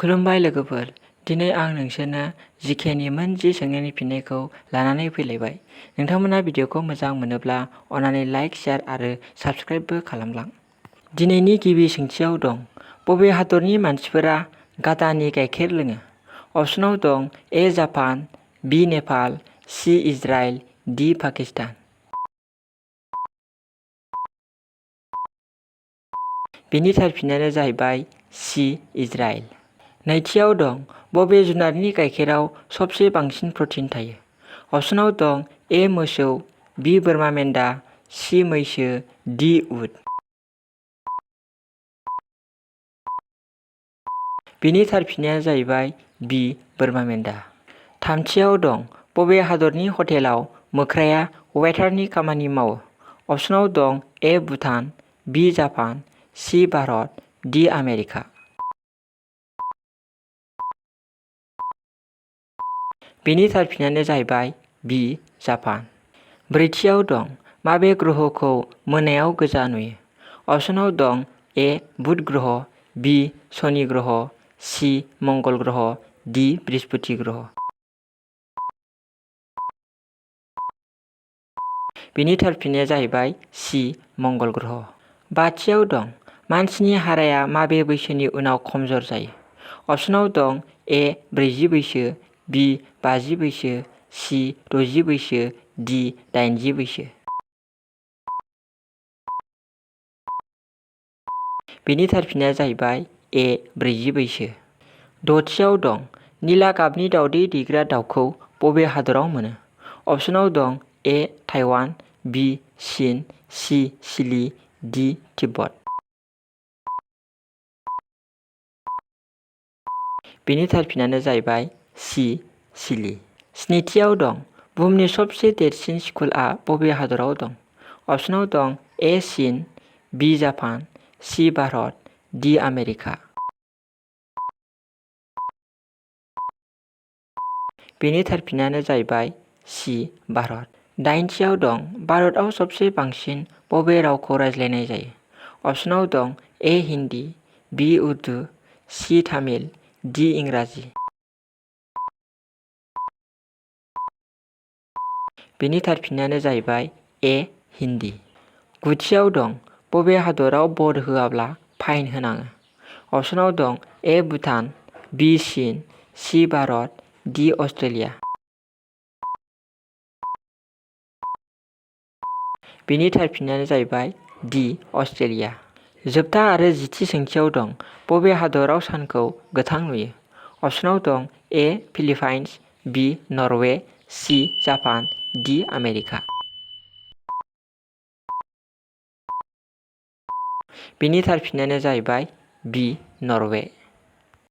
खुलुमबाय लोगोफोर, दिनै आं नोंसोरनो जिकेनि मोन 10 सोंनायनि फिननायखौ लानानै फैलायबाय। नोंथांमोना भिडिअखौ मोजां मोनोब्ला अन्नानै लाइक, शेयार आरो साबस्क्राइबबो खालामलां। दिनैनि गिबि सोंथियाव दं, बबे हादरनि मानसिफोरा गाधानि गाइखेर लोङो? अपसनाव दं A Japan, B Nepal, C Israel, D Pakistan. बेनि थार फिननायानो जाहैबाय सि इजराइल। नैथियाव दं, बबे जुनारनि गाइखेराव सबसे बांसिन प्रटिन थायो? अपसनाव दं ए मोसौ, बि बोरमा मेन्दा, सि मैसो, डि उट। बेनि थार फिननाया जाहैबाय बि बोरमा मेन्दा। थामथियाव दं, बबे हादरनि हटेलाव मोख्राया वेटारनि खामानि मावो? अपसनाव दं ए भुटान, बि जापान, सि भारत, डि आमेरिका। बेनि थार फिननायानो जाहैबाय बि जापान। ब्रैथियाव दं, माबे ग्रहखौ मोनायाव गोजा नुयो? अपसनाव दं ए बुध ग्रह, बि शनि ग्रह, सि मंगल ग्रह, डि बृहस्पति ग्रह। बेनि थार फिननाया जाहैबाय सि मंगल ग्रह। बाथियाव दं, मानसिनि हाराया माबे बैसोनि उनाव खमजोर जायो? अपसनाव दं ए 40 बैसो, बि 50 बैसो, सि 60 बैसो, डि 80 बैसो। बेनि थार फिननाया जाहैबाय ए 40 बैसो। दथियाव दं, निला गाबनि दावदै दैग्रा दाउखौ बबे हादराव मोनो? अपसनाव दं ए ताइवान, बि चीन, सि चिली, डि तिब्बत। बेनि थार फिननायानो जाहैबाय सि चिली। स्निथियाव दं, बुहुमनि सबसे देरसिन स्कुलआ बबे हादराव दं? अपसनाव दं ए चीन, बि जापान, सि भारत, डि आमेरिका। बेनि थार फिननायानो जाहैबाय सि भारत। दाइनथियाव दं, भारतआव सबसे बांसिन बबे रावखौ रायज्लायनाय जायो? अपसनाव दं ए हिन्दी, बि उर्दु, सि तामिल, डि इंराजि। बेनि थार फिननायानो जाहैबाय ए हिन्दी। गुथियाव दं, बबे हादराव भट होआब्ला फाइन होनाङो? अपसनाव दं ए भुटान, बि चीन, सि भारत, डि अस्ट्रेलिया। बेनि थार फिननायानो जाहैबाय डि अस्ट्रेलिया। जोबथा आरो 10थि सोंथियाव दं, बबे हादराव सानखौ गोथां नुयो? अपसनाव दं ए फिलिपाइन्स, बि नरवे, सि जापान, डि आमेरिका। बेनि थार फिननायानो जाहैबाय बि नरवे।